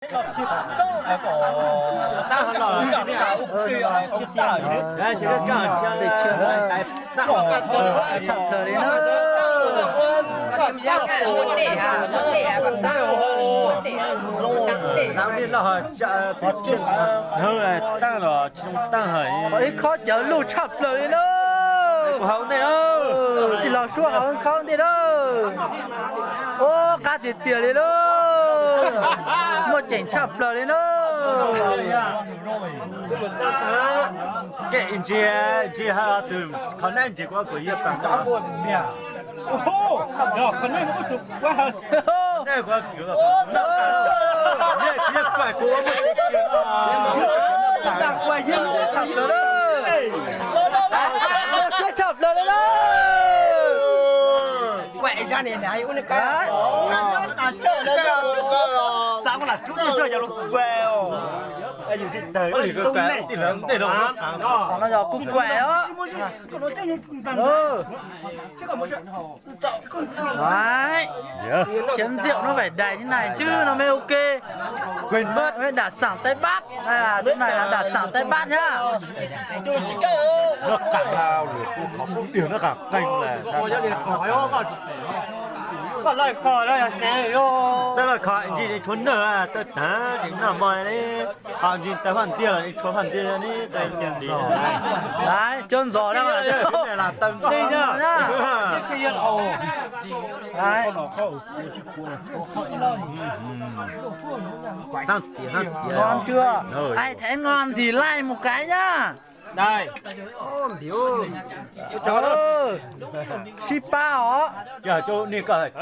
Tshaj plaws li na. Ib khob cawv luj tshaj plaws li na. Tij laug Suab hauv khob ntej na. Ua qab tiag tiag li na. Muaj ceem tshaj plaws li na. Ntsis, ntsis ha tus kho nab ntsis kuv kuv yog pam. Tshaj plaws li na. Qhov no yog kuj kuaim os. Khiav ntxiaum no phải đài như này chứ nó mới ok. Mới đặc sản Tây Bắc. Đây là chỗ này là đặc sản Tây Bắc nhá. Tawb laj kho ntsis tshuav nawj, tawb tag tsis noj mov li. Ho ntsis tawb faj ntiag los tshuav faj ntiag li, tawb ntiag li. Cov ntxos na, lam tawm ntej na. Ngon chưa? Ai, thấy ngon thì like một cái nhá. Sib pab os.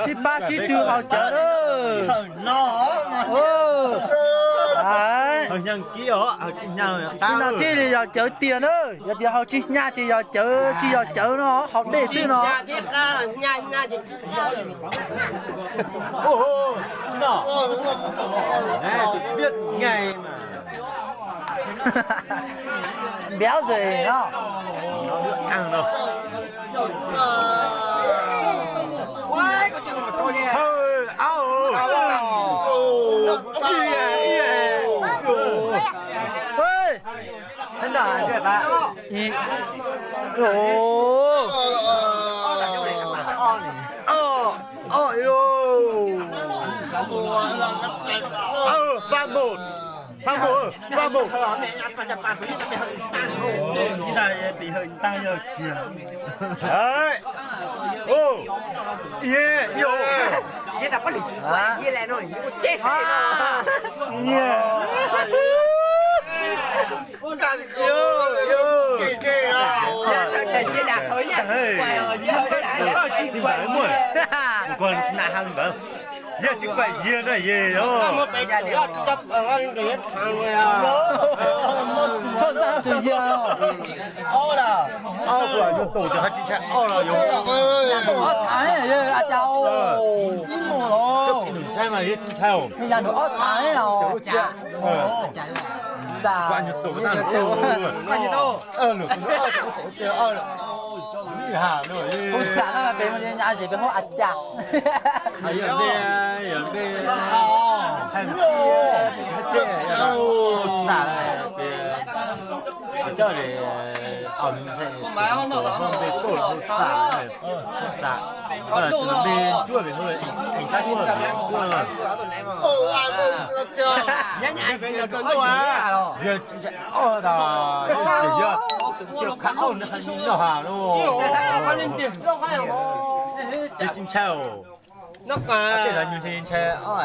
Sib pab sib tw haus cawv na. Tsis no thiaj li yog cawv tiag na. Yog tias haus tsis hnyav ces yog cawv, tsis yog cawv no, haus dej xwb no. Npiav zes no. Pab mus, pab mus, pab mus. Yog tsis kuam yig na yig os. Txhob xav txog yig. Ob los yog tus cov tsis ntshai, ob los yog ob thav, a cas ib mus los. Cov tsis ntshai mas yog tsis ntshai os. Yog nws ob thav los. Kuv nyuag tus tag lus tus. Lwm tus ob tus tus tias, kuv xam no peb mus nyab zes peb hu a cas. Yog npe, yog npe, hais tias, hais tias, xam tias, coj es, npe tuaj los hu xam, xam, tus npe cuaj pem hu, tus cuaj, cuaj. Yog tsis ntshai ob tas, yog tsis yog, yog khav ob nws qhov noj has lauj. Yog tsis ntshai os. Tej zaum nyuag ntshai ntshai ob.